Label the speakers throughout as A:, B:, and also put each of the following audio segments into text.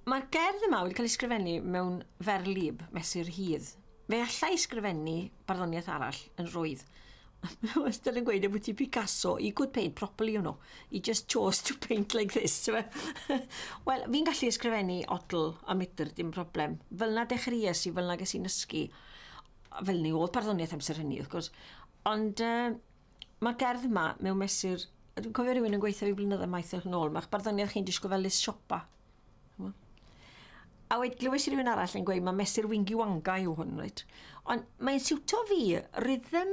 A: Mae'r gerdd yma wedi cael ei sgrifennu mewn ferlib, mesur hydd. Fe allai sgrifennu barddoniaeth arall yn rhwydd. Mae wastad yn gweud ambwti Picasso, he could paint properly, you know. He just chose to paint like this. Wel, fi'n gallu ysgrifennu odl a medr, dim problem. Fel na dechreuais i, fel na ges i'n nysgu. Fel ni oedd barddoniaeth amser hynny, wrth gwrs. Ond uh, mae'r gerdd yma mewn mesur... Dwi'n cofio rhywun yn gweithio fi blynyddoedd maith yn ôl, mae'ch barddoniaeth chi'n disgwyl fel list siopa. A wedi glywes i rhywun arall yn gweud mae mesur wingy wanga yw hwn, reit? Ond mae'n siwto fi, rhythm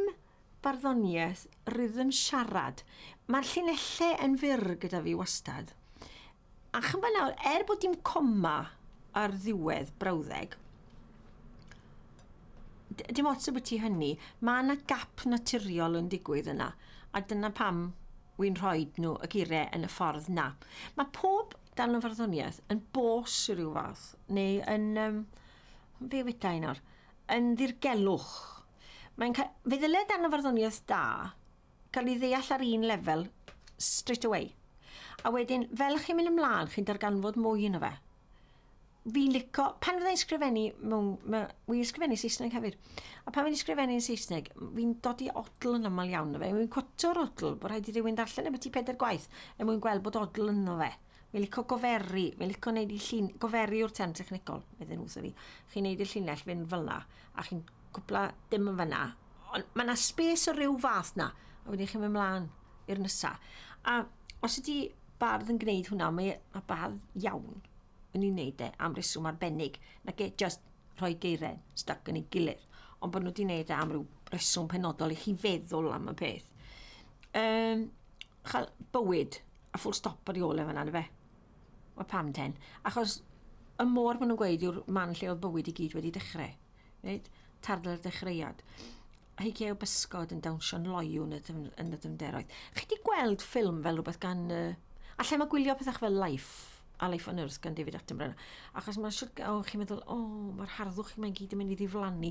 A: barddoniaeth, rhythm siarad. Mae'r llinellau yn fyr gyda fi wastad. A chymod nawr, er bod dim coma ar ddiwedd brawddeg, dim ots ambyti hynny, mae yna gap naturiol yn digwydd yna, a dyna pam wy'n rhoi nhw y geiriau yn y ffordd na. Mae pob darn o farddoniaeth yn bos i ryw fath, neu yn, um, be weda i nawr, yn ddirgelwch. Mae'n ca... Fe ddyle darn o farddoniaeth da cael ei ddeall ar un lefel straight away. A wedyn, fel chi'n mynd ymlaen, chi'n darganfod mwy yno fe. Fi'n lico, pan fyddai'n sgrifennu mewn, mewn wi'n sgrifennu Saesneg hefyd, a pan fi'n sgrifennu yn Saesneg, fi'n dodi odl yn aml iawn o fe, fi'n cwto'r odl, bod rhaid i rywun darllen e byti pedair gwaith er mwyn gweld bod odl yno fe. Fi'n lico goferu, fi'n lico neud i llun, goferu yw'r term technegol, medden nhw wrtho fi. Chi'n neud y llinell fynd fel 'na, a chi'n cwpla dim yn fan'na, ond mae 'na space o ryw fath 'na, a wedyn chi'n mynd mlaen i'r nesa. A os ydy bardd yn gwneud hwnna, mae, mae bardd iawn yn ei wneud e am reswm arbennig, nage just rhoi geiriau stuck yn ei gilydd, ond bod nhw wedi wneud e am ryw reswm penodol i chi feddwl am y peth. Um, chael bywyd a full stop ar ei ôl e fan'na, na fe? Wel, pam ten? Achos y môr maen nhw'n gweud yw'r man lle oedd bywyd i gyd wedi dechrau. Reit? Tarddle'r dechreuad. Heigiau o bysgod yn dawnsio'n loyw yn y, yn y dyfnderoedd. Chi wedi gweld ffilm fel rhywbeth gan... Uh, allai mae gwylio pethau fel Life a Life on Earth gan David Attenborough. Achos mae'n siwr... O, oh, chi'n meddwl, o, oh, mae'r harddwch chi'n gyd yn mynd i ddiflannu.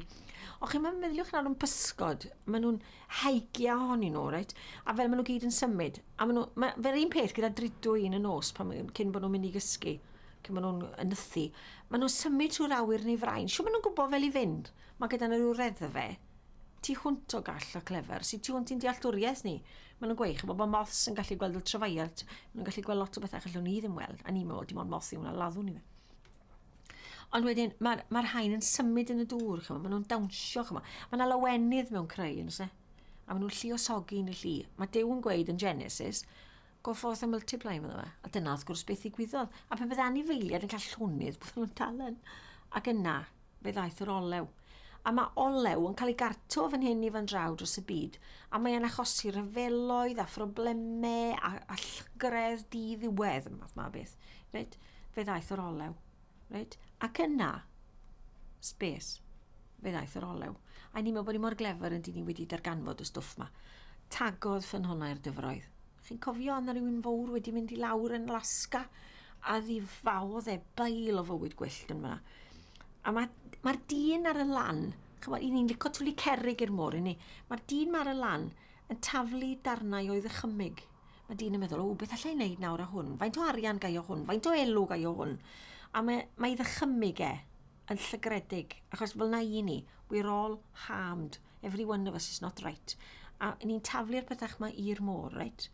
A: O, chi'n meddyliwch nawr am pysgod. Maen nhw'n heigiau ohonyn nhw, reit? A fel maen nhw gyd yn symud. A maen nhw... Ma, fe'r un peth gyda drudwy yn y nos pan, cyn bod nhw'n mynd i gysgu, cyn bod nhw'n nythu. Maen nhw'n symud trwy'r awyr neu frain. Siw maen nhw'n gwybod fel i fynd? Mae gyda nhw rhyw reddfe tu hwnt o gall a clefer, sy'n tu hwnt i'n dealltwriaeth ni. Maen nhw'n gweud, chymod, bod moths yn gallu gweld ultraviolet, maen nhw'n gallu gweld lot o bethau allwn ni ddim weld, a ni'n meddwl dim ond moth yw hwnna, laddwn ni fe. Ond wedyn, mae'r mae rhain yn symud yn y dŵr, chymod, maen nhw'n dawnsio, chymod. Mae yna lawenydd mewn creu, yn oes e? A maen nhw'n lluosogi yn y llu. Mae Duw yn gweud yn Genesis, go forth and multiply, meddwl fe. A dyna wrth gwrs beth ddigwyddodd. A pe bydde anifeiliaid yn cael llonydd, bydden nhw'n dal yn. Ac yna, fe ddaeth yr olew. A mae olew yn cael ei garto fan hyn i fan draw dros y byd, a mae e'n achosi rhyfeloedd a phroblemau a, a llygredd di-ddiwedd, math ma beth. Reit? Fe ddaeth yr olew. Reit? Ac yna, space, fe ddaeth yr olew. A ni'n meddwl bod ni mor glefer yn dyn ni wedi darganfod y stwff ma. Tagodd ffynhonnau'r dyfroedd. Chi'n cofio, yna rhywun fawr wedi mynd i lawr yn Alaska a ddifaodd e bail o fywyd gwyllt yn fyna. A mae'r ma dyn ar y lan, chymod, i ni'n licio twlu cerrig i'r môr, i ni. Mae'r dyn ma ar y lan yn taflu darnau o'i ddychymyg. Mae dyn yn meddwl, o, beth allai wneud nawr â hwn? Faint o arian gai o hwn? Faint o elw gai o hwn? A mae, mae ddychymyg e yn llygredig, achos fel na i ni, we're all harmed. Every one of us is not right. A ni'n taflu'r pethau ma i'r môr, right?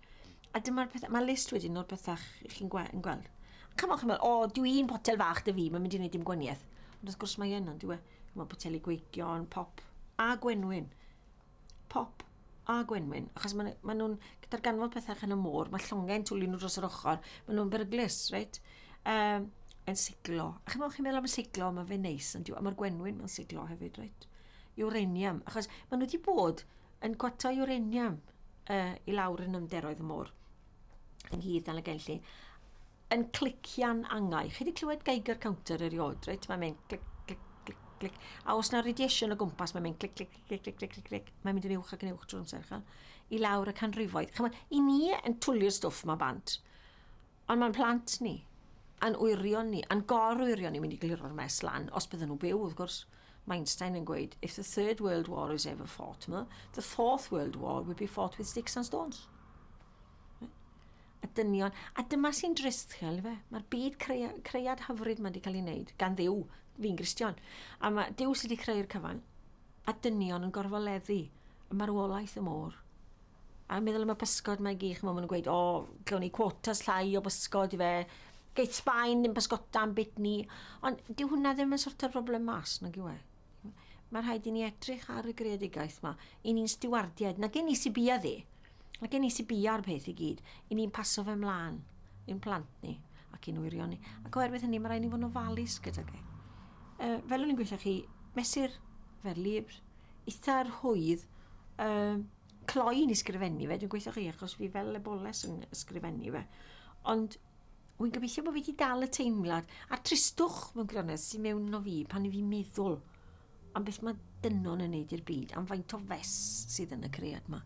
A: A dyma'r pethau, mae list wedyn o'r pethau chi'n gwe yn gweld. Come on, chi'n meddwl, o, dwi un potel fach dy fi, mae'n mynd i wneud dim gwaniaeth. Ond wrth gwrs mae yn, ond dyw e. Mae poteli gweigion, pop, a gwenwyn. Pop a gwenwyn. Achos maen ma nhw'n darganfod pethau yn y môr, mae llongau'n twlu nhw dros yr ochr, maen nhw'n beryglus, reit? Um, yn siglo. A chi'n meddwl, chi'n meddwl am y siglo, mae fe'n neis, ond mae'r gwenwyn mewn siglo hefyd, reit? Uranium, achos maen nhw wedi bod yn gwato uranium uh, i lawr yn ymderoedd y môr ynghyd â Llanelli yn clician angau. Chi wedi clywed Geiger counter erioed, reit? Mae'n mynd clic, clic, clic, clic. A os na radiation o gwmpas, mae'n mynd clic, clic, clic, clic, clic, clic, clic. Mae'n mynd yn uwch ac yn uwch drwy'r amser, chal? I lawr y canrifoedd. Chymod, i ni yn twlu'r stwff ma bant. Ond mae'n plant ni, a'n wyrion ni, a'n gor-wyrion ni mynd i gliro'r mess lan, os bydden nhw byw, wrth gwrs. Mae Einstein yn gweud, if the third world war is ever fought, the fourth world war will be fought with sticks and stones. A dynion, a dyma sy'n drist, chel, fe. Mae'r byd creu, creuad hyfryd mae wedi cael ei wneud gan Dduw, fi'n Gristion. A mae Duw sydd wedi creu'r cyfan, a dynion yn gorfoleddu y marwolaeth y môr. A meddwl am y pysgod mae gych, maen nhw'n gweud, o, gawn ni quotas llai o bysgod i fe, geit Sbaen ddim pysgota am byd ni. Ond dyw hwnna ddim yn sorto'r broblem mas, nag yw e? Mae rhaid i ni edrych ar y greadigaeth yma. I ni'n stiwardiaid. Na gen i sy bia ddi. Na gen i sy bia'r peth i gyd. I ni'n paso fe mlaen i'n plant ni ac i'n wyrion ni. Ac oherwydd hynny, mae rhaid ni fod yn ofalus gyda ge. Fel o'n i'n gweithio chi, mesur fer libr, eitha'r hwydd, cloi ni ysgrifennu fe, dwi'n gweithio chi, achos fi fel eboles yn ysgrifennu fe. Ond Wy'n gobeithio bod fi wedi dal y teimlad a'r tristwch mewn gwirionedd sy'n mewn o fi pan i fi'n meddwl am beth mae dynon yn neud i'r byd, am faint o fes sydd yn y cread yma.